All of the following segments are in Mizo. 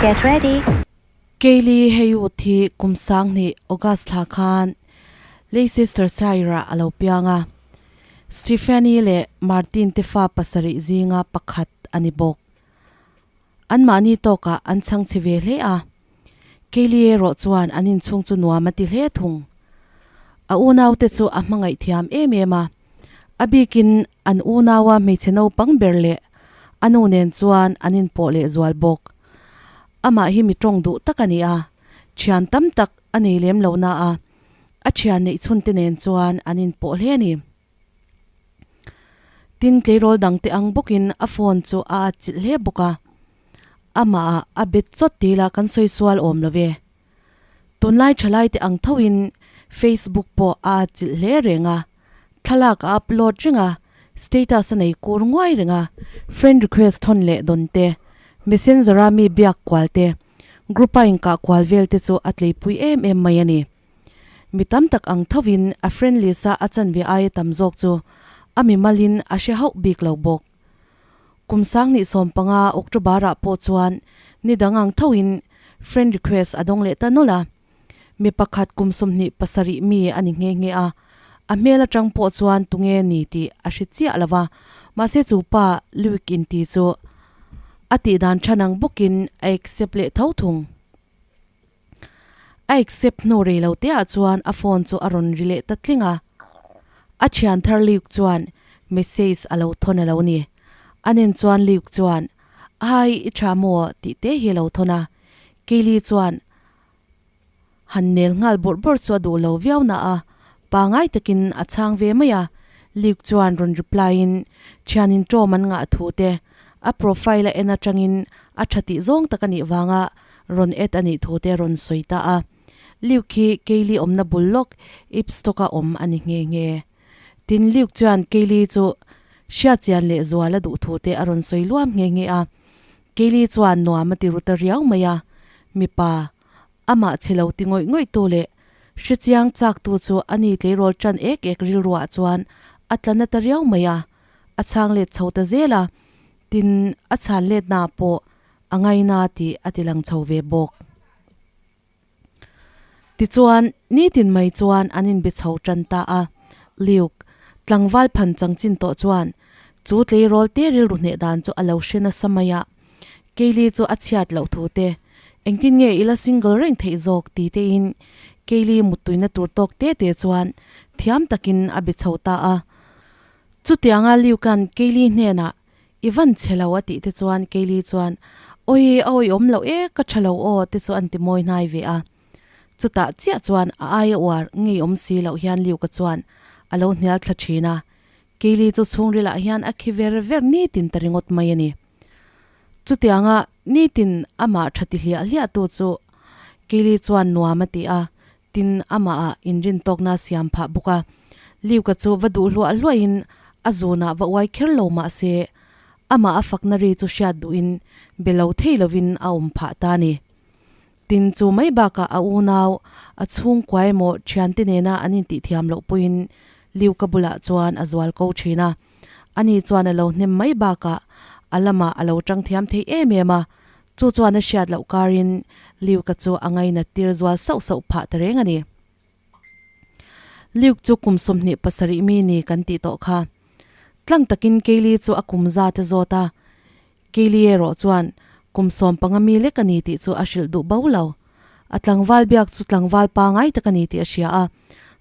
Get ready. Kaylee Heywood hi kum sanghnih August thla khan Leicestershire-ah a lo piang a, Stephanie leh Martin te fa pasarih zinga pakhat a ni bawk. Anmahni tawkah an chhang chhe ve hle a, Kaylee erawh chuan an inchhung chu nuam a ti hle thung. A unaute chu a hmangaih thiam em em a, a bikin an unaua hmeichhe naupang ber leh a nu nen chuan an inpawh leh zual bawk. Amah hi mi tawng duh tak a ni a, thian tam tak a nei lem lo na a, a thian neih chhunte nen chuan an inpawh hle a ni. Tin, tleirawl dangte ang bawkin a phone chu a atchilh hle bawk a, amah ah a bet chawt ti ila kan sawi sual awm lo ve. Tunlai thalaite ang thoin Facebook pawh a atchilh hle reng a, thlalak a upload reng a, status a nei kur nguai reng a, friend request thawn leh dawn te, messenger a mi biak kual te, group a inkah kual vel te chu a tleipui em em mai a ni. Mi tam tak ang thovin a friend list a a chanve aia tam zawk chu a mi malin a hre hauh bik lo bawk. Kum sanghnih 15 October-ah pawh chuan ni dang ang thoin friend request a dawng leh ta nawlh a. Mi pakhat kum 27 mi a ni nghe nghe a, a hmel atang pawh chuan tunge ni tih a hre chiah lo va, mahse chu pa Luke inti chu a tihdan than ang bawkin a accept leh tho thung. A accept hnu rei lo te ah chuan a phone chu a rawn ri leh ta tling a. A thian thar Luke chuan message a lo thawn a lo ni. A nen chuan Luke chuan, Hi, i tha maw? tih te hi a lo thawn a. Kaylee chuan han nel nghal bawrh bawrh chu a duh lo viau na a, pangai takin a chhang ve mai a. Luke chuan rawn reply in thianin ṭawm an ngah thu te, a profile a en atangin a tha tih zawng tak a nih vanga rawn add a nih thu te rawn sawi ta a. Luke hi Kaylee awmna bul lawk Ipstock-a awm a ni nghe nghe. Tin, Luke chuan Kaylee chu hriatchian leh zual a duh thu te a rawn sawi luam nghe nghe a. Kaylee chuan nuam a ti ru ta riau mai a, mipa, amah chhe lo ti ngawih ngawih tu leh hrechiang chak tu chu a ni tleirawl tan ek ek rilruah chuan a tla na ta riau mai a, a chhang let chho ta zel a, tin, a chhan letna pawh a ngaina tih a ti lang chho ve bawk. Tichuan, nitin mai chuan an inbe chho tan ta a. Luke, tlangval phan changchin tawh chuan chu tleirawl te rilru hneh dan chu a lo hre nasa mai a. Kaylee chu a chhiat loh thu te, engtin nge i la single reng theih zawk ti tein Kaylee muttuina tur tawk te te chuan thiam takin a be chho ta a. Chutianga Luke-a'n Kaylee hnenah I van chhe lo a tih te chuan Kaylee chuan Awi a awih awm loh e ka tha lo aw te chu an ti mawi hnai ve a. Chutah chiah chuan a aia uar ngei awm si loh hian Luke-a chuan a lo hnial thla thin a. Kaylee chu chhungrilah hian a khi ver ver nitin ta ringawt mai a ni. Chutianga nitin amah tha ti hliah hliah tu chu Kaylee chuan nuam a ti a, tin amah ah inrintawkna a siam phah bawk a. Luke-a chu va duh hluah hluahin a zunah va uai kher lo mah se, amah a fakna ri chu hriat duhin be lo thei lovin a awm phah ta a ni. Tin chu mai bakah a unau, a chhungkua emaw thiante nena an intihthiam loh pawhin Luke-a bulah chuan a zual ko thin a. Ani chuan a lo hnem mai bakah a lamah a lo tang thiam thei em em a, chu chuan a hriat loh karin Luke-a chu a ngainat tir zual sauh sauh phah ta reng a ni. Luke chu kum 27 mi ni kan tih tawh kha. Tlang takin Kaylee chu a kum zat a zawt a, Kaylee erawh chuan kum 15 mi lek a ni tih chu a hrilh duh bo lo. A tlangval biak chu tlangval pangai tak a ni tih a hria a,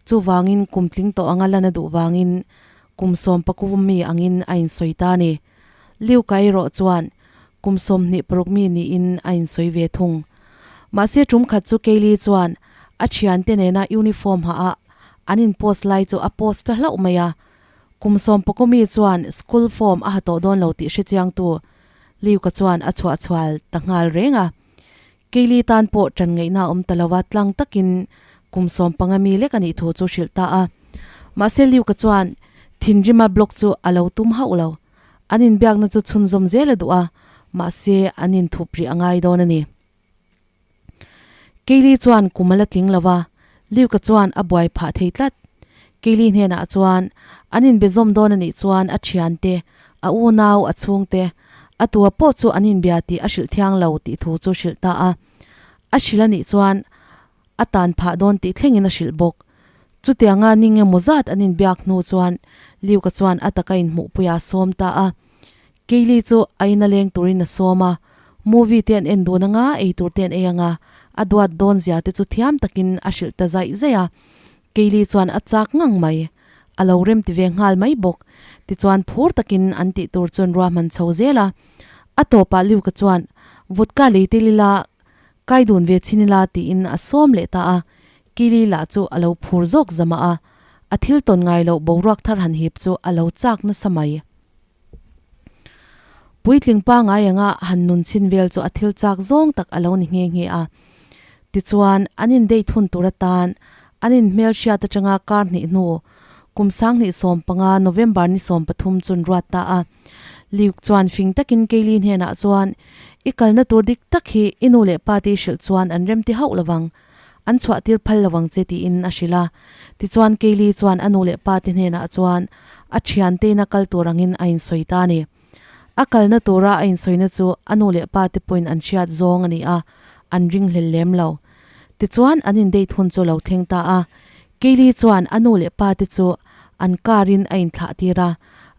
chuvangin kum tling tawh anga lan a duh vangin kum 19 mi angin a insawi ta a ni. Liuka erawh chuan kum 26 mi niin a insawi ve thung. Mahse tum khat chu Kaylee chuan a thiante nena uniform ha a an inpost lai chu a post ta hlauh mai a, Kum 19 mi chuan school form a ha tawh dawn lo tih hrechiangtu Liuka chuan a chhuahchhual ta nghal reng a. Kaylee tan pawh ṭan ngaihna a awm ta lo a, tlang takin kum 15 mi lek a nih thu chu hrilh ta a. Mahse Luke-a chuan thinrima block chu a lo tum hauh lo. An inbiakna chu chhunzawm zel a duh a, mahse an inthup rih a ngai dawn a ni. Kaylee chuan kum a la tling lo a, Luke-a chuan a buai phah thei tlat. Kaylee hnenah chuan an inbe zawm dawn a nih chuan a thiante, a unau, a chhungte, a tua pawh chu an inbia tih a hrilh thiang lo tih thu chu hrilh ta a. A hrilh a nih chuan a tan phah dawn tih thlengin a hrilh bawk. Chutianga ning emaw zat an inbiak hnu chuan Luke-a chuan a taka inhmuhpuiah a sawm ta a. Kaylee chu a ina leng turin a sawm a, movie te an en dun anga, ei tur te an ei anga, a duat dawn zia te chu thiam takin a hrilh ta zaih zaih a. Kaylee chuan a chak ngang mai. A lo rem ti ve nghal mai bawk. Tichuan phur takin an tih tur chuan ruahman chho zel a. A tawpah Luke-a chuan, Vodka lei tel ila, kai dun ve chhin ila tiin a sawm leh ta a. Kaylee lah chu a lo phur zawk zamah a, a thil tawn ngai loh boruak thar han hip chu a lo chak nasa mai. Puitling pangai anga han nun chhin vel chu a thil chak zawng tak a lo ni nghe nghe a. Tichuan, an in date hun tur atan an in hmelhriat atanga kar hnih hnu kum 2015 November ni 13 chun ruat ta a. Luke chuan fing takin Kaylee hnenah chuan, I kalna tur dik tak hi i nu leh pa te i hrilh chuan an remti hauh lovang. An chhuah tir phal lo ang che tiin a hrilh a. Tichuan Kaylee chuan a nu leh pa te hnenah chuan a thiante ina kal tur angin a insawi ta a ni. A kalna tura a insawina chu a nu leh pa te pawhin an hriat zawng a ni a, an ringhlel lem lo. Tichuan an in date hun chu lo thleng ta a. Kaylee chuan a nu leh pa te chu an car in a inthlah tir a.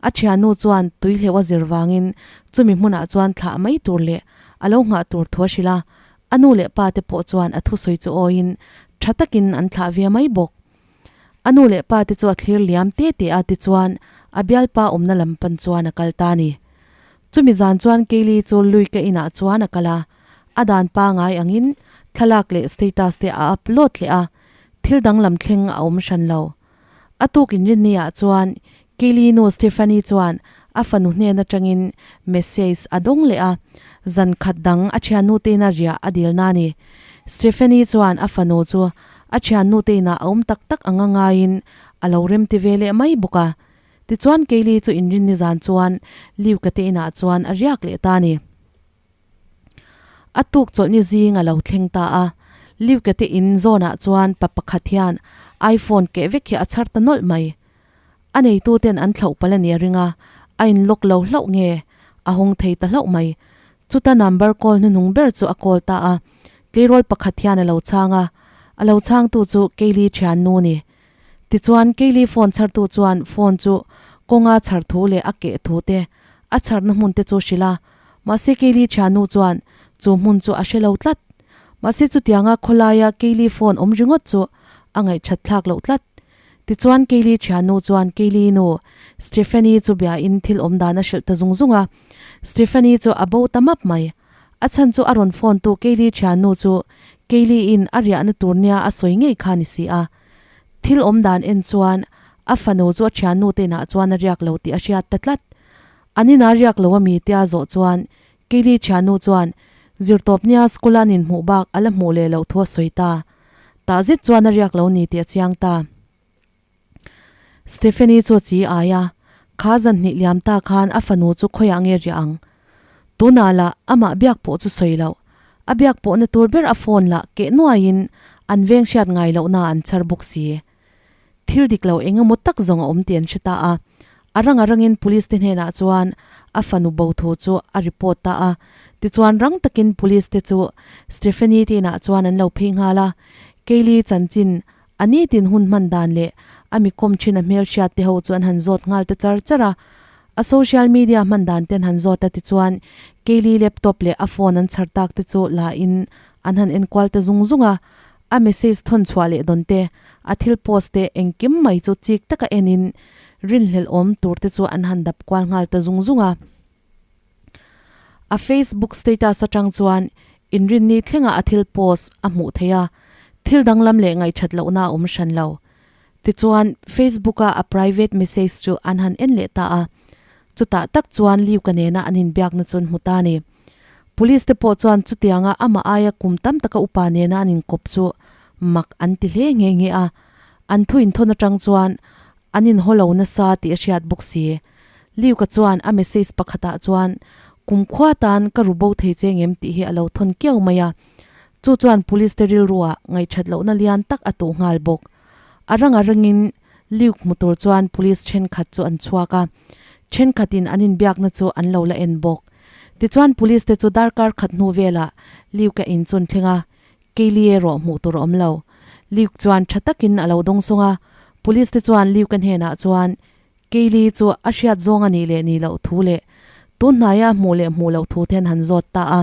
A thiannu chuan tuihleuh a zir vangin chumi hmunah chuan thlah mai tur leh a lo nghah tur thu a hrilh a. A nu leh pa te pawh chuan a thusawi chu awiin tha takin an thlah ve mai bawk. A nu leh pa te chu a thlir liam te te a tichuan a bialpa awmna lam pan chuan a kal ta a ni. Chumi zan chuan Kaylee chu Luika inah chuan a kal a, a dan pangai angin thlalak leh status te a upload leh a, thil danglam thleng a awm hran lo. A tuk inrinni ah chuan Kaylee nu Stephanie chuan a fanu hnen atangin message a dawng leh a, zan khat dang a thiannu te ina riah a dilna a ni. Stephanie chuan a fanu chu a thiannu te inah a awm tak tak anga ngaiin a lo remti ve leh mai bawk a. Tichuan Kaylee chu inrinni zan chuan Luke-a te inah chuan a riak leh ta a ni. A tuk chawlhni zing a lo thleng ta a, Luke te in zawnah chuan pa pakhat hian iPhone keh vek hi a chhar ta nawlh mai. A neitu ten an thlauh palh a nih a ring a, a in lock lo hlauh nge a hawng thei ta hlauh mai. Chuta number call hnuhnung ber chu a call ta a, tleirawl pakhat hian a lo chhang a, a lo chhangtu chu Kaylee thiannu a ni. Tichuan, Kaylee phone chhartu chuan phone chu kawnga chhar thu leh a keh thu te, a chharna hmun te chu hrilh a. Mahse Kaylee thiannu chuan chu hmun chu a hre lo tlat. Mahse chutianga khawlaia Kaylee phone awm ringawt chu a ngaihthat thlak loh tlat. Tichuan Kaylee thiannu chuan Kaylee nu Stephanie chu biain thil awm dan a hrilh ta zung zung a. Stephanie chu a bo ta map mai. A chhan chu a rawn phone tu Kaylee thiannu chu Kaylee in a riahna tur nia a sawi ngei kha ni si a. Thil awm dan en chuan a fanu chu a thiannu te inah chuan a riak lo tih a hriat ta tlat. An inah riak lo a mi tia zawh chuan Kaylee thiannu chuan zirtawp nia school a an inhmuh bak a la hmuh leh loh thu a sawi ta. Tah zet chuan a riak lo ni tih a chiang ta. Stephanie chu a chi ai a, kha zan hnih liam ta khan a fanu chu khawiah nge riah ang? Tunah lah amah biak pawh chu sawi loh, a biak pawhna tur ber a phone lah keh nuaiin an veng hriat ngai lohna an chhar bawk si. Thil dik lo eng emaw tak zawng a awm tih an hre ta a, a rang a rangin police te hnenah chuan a fanu bo thu chu a report ta a, tichuan rang takin police te chu Stephanie te inah chuan an lo phei nghal a, Kaylee chanchin A nitin hun hman dan leh a mi kawm thin a hmelhriat te ho chu an han zawt nghal ta char char a. A social media hman dan te an han zawt a tichuan Kaylee laptop leh a phone an chhar tak te chu la in an han enkual ta zung zung a. A message thawn chhuah leh dawn te, a thil post te engkim mai chu chik taka en in rinhlelh awm tur te chu an han dap kual nghal ta zung zung a. A Facebook status atang chuan inrinni thlengah a thil post a hmuh theih a, thil danglam leh ngaihthat lohna a awm hran lo. Tichuan, Facebook-a a private message chu an han en leh ta a, chutah tak chuan Liuka nena an inbiakna chu an hmu ta a ni. Police te pawh chuan chutianga amah aia kum tam taka upa nena an inkawp chu mak an ti hle nghe nghe a. An thu inthawn atang chuan an inhaw lo nasa tih a hriat bawk si. Luke-a chuan a message pakhatah chuan Kumkhua tan ka ru bo thei che ngem tih hi a lo thawn kiau mai a. Chu chuan police te rilruah ngaihthat lohna lian tak a tuh nghal bawk. A ranga rangin Luke hmu tur chuan police thenkhat chu an chhuak a, thenkhatin an inbiakna chu an lo la en bawk. Tichuan police te chu darkar khat hnu velah Luke-a in chu an thleng a, Kaylee erawh hmuh tur a awm lo. Luke chuan tha takin a lo dawng sawng a, police te chuan Luke-a hnenah chuan Kaylee chu a hriat zawng a nih leh nih loh thu leh tun hnaia hmuh leh hmuh loh thu ten han zawt ta a.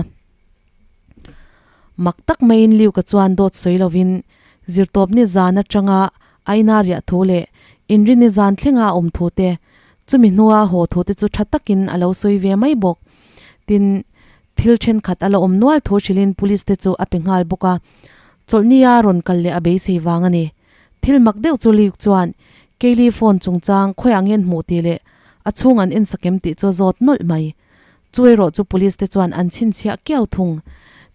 Mak tak maiin Luke-a chuan dawt sawi lovin zirtawpni zan atanga a ina riah thu leh inrini zan thlenga a awm thu te, chumi hnua a haw thu te chu tha takin a lo sawi ve mai bawk. Tin, thil thenkhat a la awm nual thu hrilhin police te chu a pe nghal bawk a, chawlhnia rawn kal leh a beisei vang a ni. Thil mak deuh chu Luke chuan Kaylee phone chungchang khawiah nge an hmuh tih leh a chhung an ensak em tih chu a zawt nawlh mai. Chu erawh chu police te chuan an chhinchhiah kiau thung.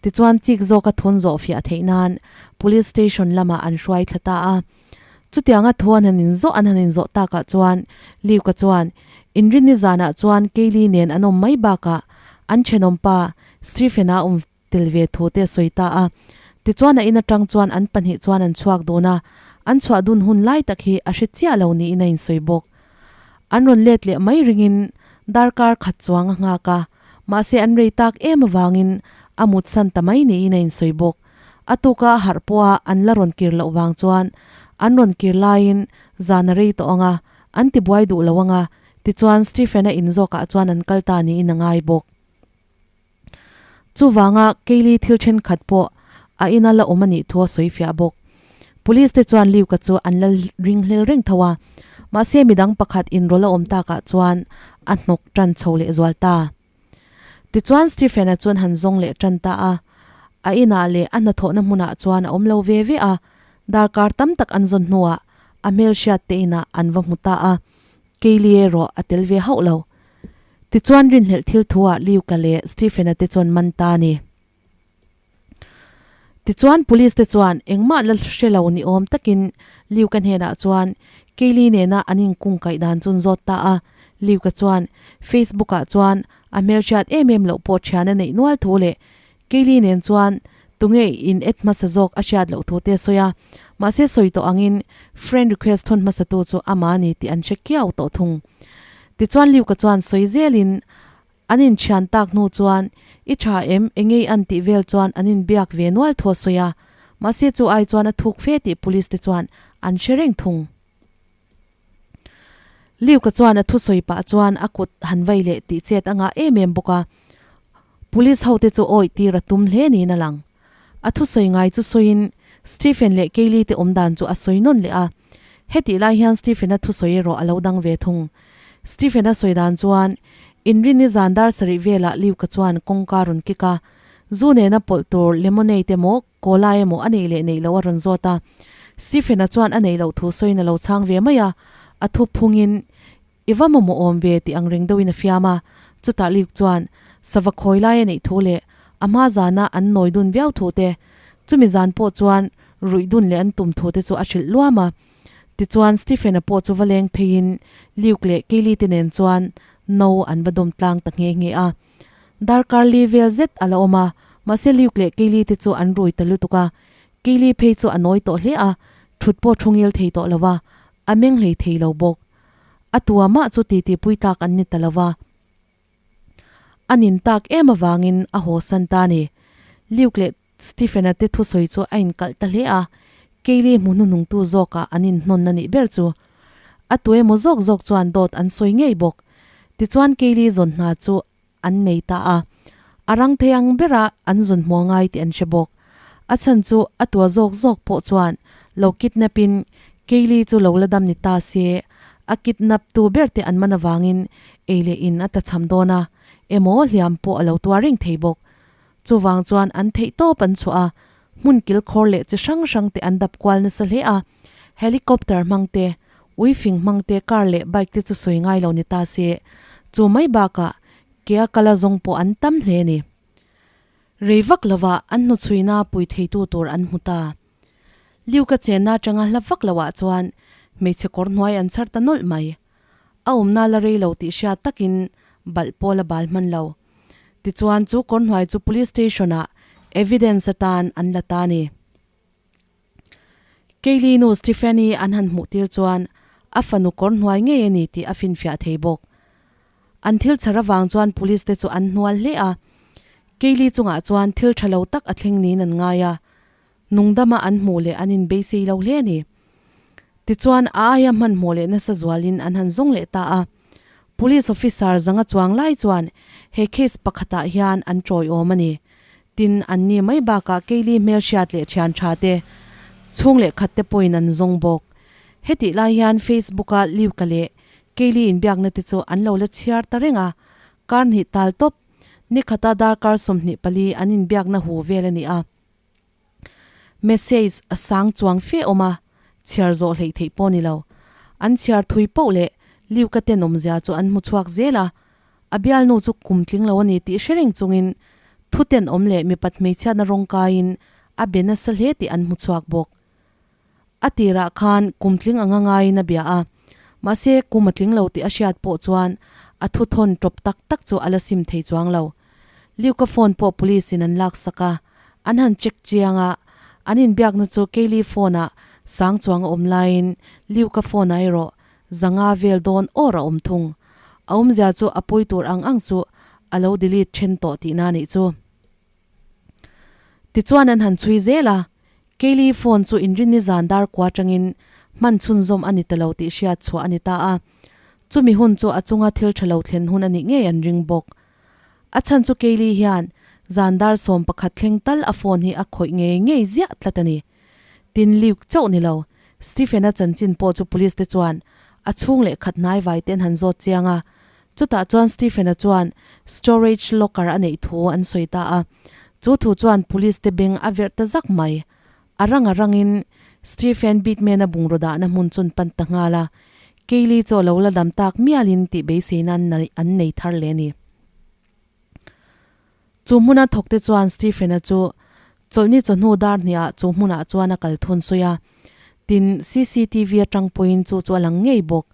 Tichuan chik zawka thun zawh fiah theih nan police station lamah an hruai thla ta a. Chutianga thu an han inzawh an han inzawh takah chuan Luke-a chuan inrinni zanah chuan Kaylee nen an awm mai bakah an thenawmpa Stephen-a awm tel ve thu te a sawi ta a. Tichuan a in atang chuan an pahnih chuan an chhuak dun a, an chhuah dun hun lai tak hi a hre chiah lo niin a insawi bawk. An rawn let leh mai ringin darkar khat chuang a nghak a, mahse an rei tak em avangin a mutsan ta mai niin a insawi bawk. A tuka a harh pawha an la rawn kir loh vang chuan an rawn kir laiin zan a rei tawh ang a, an tibuai duh lo ang a, tichuan Stephen-a in zawkah chuan an kal ta niin a ngai bawk. Chuvanga Kaylee thil thenkhat pawh a ina la awm a nih thu a sawi fiah bawk. Police te chuan Luke-a chu an la ringhlel reng tho a, mahse midang pakhat inrawlh a awm takah chuan a hnawk tan chho leh zual ta. Tichuan Stephen-a chuan han zawng leh tan ta a, a inah leh a hnathawhna hmunah chuan a awm lo ve ve a, darkar tam tak an zawn hnuah a hmelhriat te inah an va hmu ta a, Kaylee erawh a tel ve hauh lo. Tichuan rinhlelh thil thuah Luke-a leh Stephen-a te chuan man ta a ni. Tichuan police te chuan engmah la hre lo ni awm takin Luke-a hnenah chuan Kaylee nena an inkungkaih dan chu an zawt ta a. Luke-a chuan Facebook-ah chuan a hmelhriat em em loh pawh thian a neih nual thu leh Kaylee nen chuan tunge in add hmasa zawk a hriat loh thu te a sawi a, mahse sawi tawh angin friend request thawn hmasa tu chu ama a ni tih an hre kiau tawh thung. Tichuan Luke-a chuan sawi zelin an inthian tak hnu chuan i tha em engei an tih vel chuan an inbiak ve nual thu a sawi a, mahse chu ai chuan a thuk fe tih police te chuan an hre reng thung. Luke-a chuan a thusawi pah chuan a kut han vai leh tih chet a ngah em em bawk a, Police ho te chu awih tir a tum hle niin a lang. A thusawi ngai chu sawiin Stephen leh Kaylee te awm dan chu a sawi nawn leh a, hetih lai hian Stephen-a thusawi erawh a lo dang ve thung. Stephen-a sawi dan chuan Inrinni zan dar sarih velah Luke-a chuan kawngka rawn kick a, zu nena pawlh tur lemonade emaw Cola emaw a neih leh neih loh a rawn zawt a, Stephen-a chuan a neih loh thu sawiin a lo chhang ve mai a, a thu phungin I va mamawh awm ve tih ang reng deuhin a fiam a, chutah Luke chuan sava khawi lai a neih thu leh a hma zana an nawi dun viau thu te, chumi zan pawh chuan ruih dun leh an tum thu te chu a hrilh luam a. Tichuan Stephen-a pawh chu va leng pheiin Luke leh Kaylee te nen chuan no an va dawm tlang ta nghe nghe a. Darkar li vel zet a la awm a, mahse Luke leh Kaylee te chu an rui ta lutuk a, Kaylee phei chu a nawi tawh hle a, thut pawh thu ngil thei tawh lo va, a meng hlei thei lo bawk. A tua mah chu titi pui tlak an ni ta lo va, a nin tak em avangin a haw san ta a ni. Luke leh Stephen-a te thusawi chu a inkalh ta hle a, Kaylee hmu hnuhnungtu zawkah an inhnawn a nih ber chu. A tu emaw zawk zawk chuan dawt an sawi ngei bawk. Tichuan Kaylee zawn hna chu an nei ta a, a rang thei ang bera an zawn hmuh angai tih an hre bawk. A chhan chu a tua zawk zawk pawh chuan lo kidnap in Kaylee chu lo la dam ni ta se, a kidnap tu ber te an man avangin ei leh in a tlachham dawn a, emaw hliam pawh a lo tuar reng thei bawk. Chuvang chuan an theih tawp an chhuah a, hmun kilkhawr leh chi hrang hrang te an dap kual nasa hle a, helicopter hmang te, uifing hmang te, car leh bike te chu sawi ngai lo ni ta se, chu mai bakah kea kala zawng pawh an tam hle a ni. Rei vak lovah an hnuchhuina pui theitu tur an hmu ta. Luke-a chenna atanga hla vak loah chuan hmeichhe kawr hnuai an chhar ta nawlh mai. A awmna la rei lo tih hriat takin balh pawl a bal hman lo. Tichuan chu kawr hnuai chu Police Station-ah evidence atan an la ta a ni. Kaylee nu Stephanie an han hmuh tir chuan a fanu kawr hnuai ngei a ni tih a finfiah thei bawk. An thil chhar avang chuan police te chu an hnual hle a, Kaylee chungah chuan thil tha lo tak a thleng niin an ngai a, nungdama an hmuh leh an inbeisei lo hle a ni. Tichuan a aia hmanhmawh leh nasa zualin an han zawng leh ta a, Police officer zanga chuang lai chuan he case pakhatah hian an tawiawm a ni. Tin, an ni mai bakah Kaylee hmelhriat leh thian tha te, chhung leh khat te pawhin an zawng bawk. Hetih lai hian Facebook-a Luke-a leh Kaylee inbiakna te chu an lo la chhiar ta reng a, kar hnih tal tawp, nikhata darkar 24 an inbiakna hu vel a ni a. Message a sang chuang fe awm a, chhiar zawh hleih theih pawh ni lo. An chhiar thui poh leh Luke-a tenawmzia chu an hmu chhuak zel a, a bialnu chu kum tling lo a ni tih hre reng chungin thu tenawm leh mipat hmeichhiatna rawng kaiin a be nasa hle tih an hmu chhuak bawk. A tirah khan kum tling anga ngaiin a bia a, mahse kum a tling lo tih a hriat pawh chuan a thu thawn tawp tak tak chu a la sim thei chuang lo. Luke-a phone pawh police in an lak sak a, an han check chiang a, an inbiakna chu Kaylee phone-ah sang chuang a awm laiin Luke-a phone-ah erawh zanga vel dawn awr a awm thung. A awmzia chu a pawi tur ang ang chu a lo delete then tawh tihna a nih chu. Tichuan an han chhui zel a, Kaylee phone chu inrinni zan dar kua atangin hman chhunzawm a ni ta lo tih hriat chhuah a ni ta a. Chumi hun chu a chunga thil tha lo thlen hun a nih ngei an ring bawk. A chhan chu Kaylee hian zan dar 11 thleng tal a phone hi a khawih ngei ngei ziah tlat a ni. Tin Luke chauh ni lo, Stephen-a chanchin pawh chu police te chuan a chhung leh khat hnai vai te an han zawt chiang a. Chutah chuan Stephen-a chuan storage locker a neih thu an sawi ta a, chu thu chuan police te beng a verh ta zak mai. A rang a rangin Stephen Beatman-a bungraw dahna hmun chun pan ta nghal a, Kaylee chu a lo la dam tak mialin tih beiseina an nei thar leh a ni. Chu hmuna thawkte chuan Stephen-a chu chawlhni chawhnu dar hniah chu hmunah chuan a kal thun sawi a, tin cctv atang pawhin chu chu a lang ngei bawk.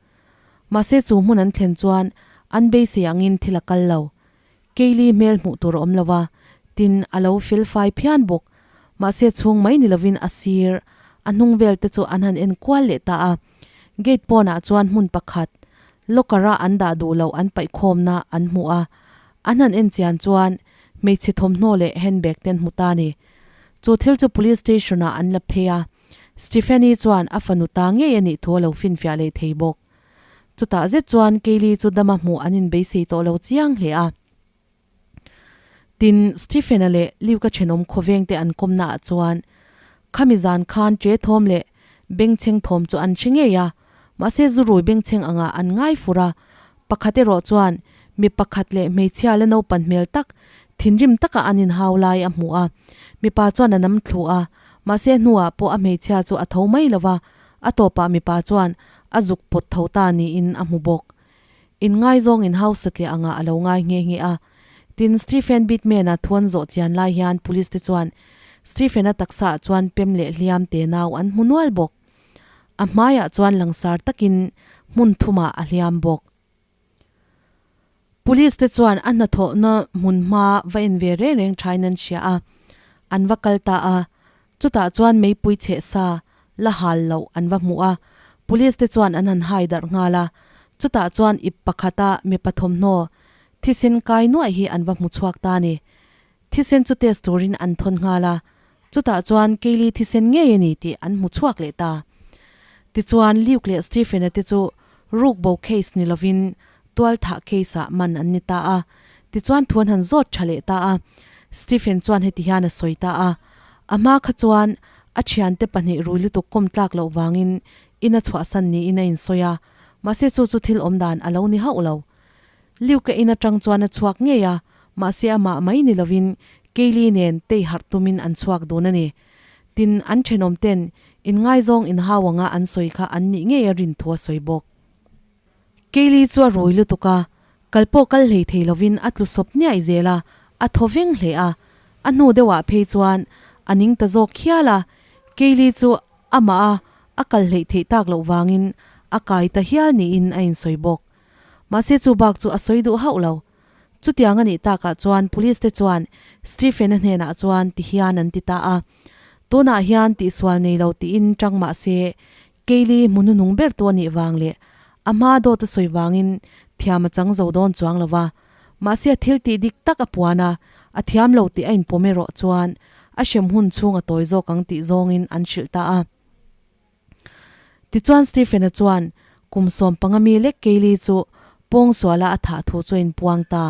Mahse chu hmun an thlen chuan an beisei angin thil a kal lo. Kaylee hmel hmuh tur a awm lo a, tin a lo fel fai phian bawk. Mahse chhung mai ni lovin a sir, a hnung vel te chu an han en kual leh ta a. Gate pawnah chuan hmun pakhat, locker a an dah duh loh an paihkhawmna an hmu a. An han en chian chuan hmeichhe thawmhnaw leh handbag te an hmu ta a ni. Chu thil chu police station ah an la phei a. Stephanie chuan a fanu ta ngei a nih thu a lo finfiah leh thei bawk. Chutah zet chuan Kaylee chu dama hmuh an inbeisei tawh lo chiang hle a. Tin, Stephen-a leh Luke-a thenawm khawveng te an kawmna ah chuan khami zan khan ṭe thawm leh bengchheng thawm chu an hre ngei a, mahse zurui bengchheng angah an ngai fur a, pakhat erawh chuan mi pakhat leh hmeichhia la naupan hmel tak thinrim taka an inhau lai a hmu a, mipa chuan a nam thlu a, Mahse hnuah pawh a hmeichhia chu a tho mai lo va, a tawpah mipa chuan a zuk pawt tho ta niin a hmu bawk. Inngaizawng in hausa tliah angah a lo ngai nghe nghe a. Tin, Stephen Bitman-a thuan zawh chian lai hian police te chuan Stephen-a taksaah chuan pem leh hliam te nau an hmu nual bawk. A hmaiah chuan langsar takin hmun thumah a hliam bawk. Police te chuan a hnathawhna hmun hma va en ve reng reng thain an hria a, an va kal ta a, chutah chuan meipui chheh sa la hal loh an va hmu a, police te chuan an han hai darh nghal a, chutah chuan ip pakhata mipa thawmhnaw thisen kai nuaih hi an va hmu chhuak ta a ni. Thisen chu test turin an thawn nghal a, chutah chuan Kaylee thisen ngei a ni tih an hmu chhuak leh ta. Tichuan, Luke leh Stephen-a te chu rukbo case ni lovin tualthah case-ah man an ni ta a. Tichuan thu an han zawt tha leh ta a. Stephen chuan heti hian a sawi ta a, A hma kha chuan a thiante pahnih rui lutuk kawm tlak loh vangin in a chhuahsan niin a insawi a, mahse chu chu thil awmdan a lo ni hauh lo. Luke-a in atang chuan a chhuak ngei a, mahse amah mai ni lovin Kaylee nen tei harh tumin an chhuak dun a ni. Tin, an thenawm ten inngaizawng inhau anga an sawi kha an nih ngei a rin thu a sawi bawk. Kaylee chu a rui lutuk a, kal pawh kal hlei thei lovin a tlu sawp niaih zel a, a thaw veng hle a. A hnu deuhah phei chuan a ning ta zawk khial a, Kaylee chu. Amah a a kal hleih theih tak loh vangin a kai ta hial niin a insawi bawk. Mahse chu bak chu a sawi duh hauh lo. Chutiang a nih takah chuan police te chuan Stephen-a hnenah chuan ti hian an ti ta a, Tunah hian tihsual nei lo tiin tang mah se Kaylee hmu hnuhnung ber tu a nih vang leh a hma dawt a sawi vangin thiam a chang zo dawn chuang lo va. Mahse a thil tih dik tak a puan a, a thiam lo tih a inpawm erawh chuan a hrem hun chhung a tawi zawk ang tih zawngin an hrilh ta a. Tichuan Stephen-a chuan kum 15 mi lek Kaylee chu pawngsuala a thah thu chu a inpuang ta.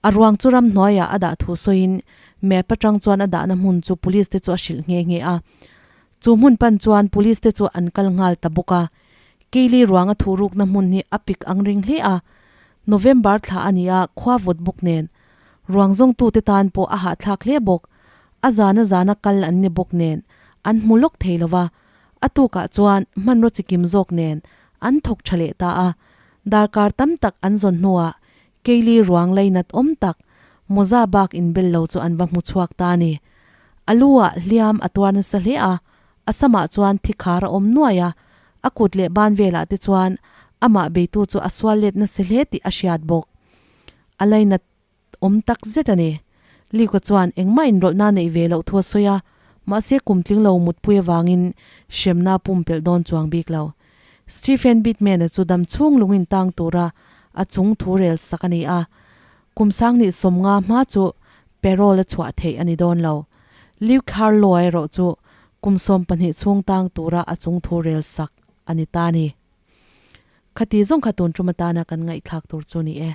A ruang chu ramhnuaiah a dah thu sawiin map atang chuan a dahna hmun chu police te chu a hrilh nghe nghe a. Chu hmun pan chuan police te chu an kal nghal ta bawk a. Kaylee ruang a thuhrukna hmun hi a pik ang ring hle a. November thla a ni a, khua vawt bawk nen. Ruang zawngtute tan pawh a hahthlak hle bawk. A zana zana kal an ni bawk nen an hmu lawk thei lo va, a tukah chuan hmanraw chikim zawk nen an thawk tha leh ta a. Darkar tam tak an zawn hnuah Kaylee ruang lainat awm tak mawza bak inbel lo chu an va hmu chhuak ta a ni. A lu ah hliam a tuar nasa hle a, a samah chuan thi khar a awm nuai a, a kut leh ban velah te chuan amah beitu chu a sual let nasa hle tih a hriat bawk. A lainat awm tak zet a ni. Luke-a chuan engmah inrawlhna neih ve loh thu a sawi a, mahse kum tling lo mutpui avangin hremna a pumpelh dawn chuang bik lo. Stephen Bittman-a chu dam chhung lung intang tura a chung thu rel sak a ni a, kum sanghnih 50 hma chu parole a chhuah theih a ni dawn lo. Luke Harlow-a erawh chu kum 12 chhung tang tura a chung thu rel sak a ni ta a ni. Khati zawng kha tun tum atana kan ngaihthlak tur chu ni e.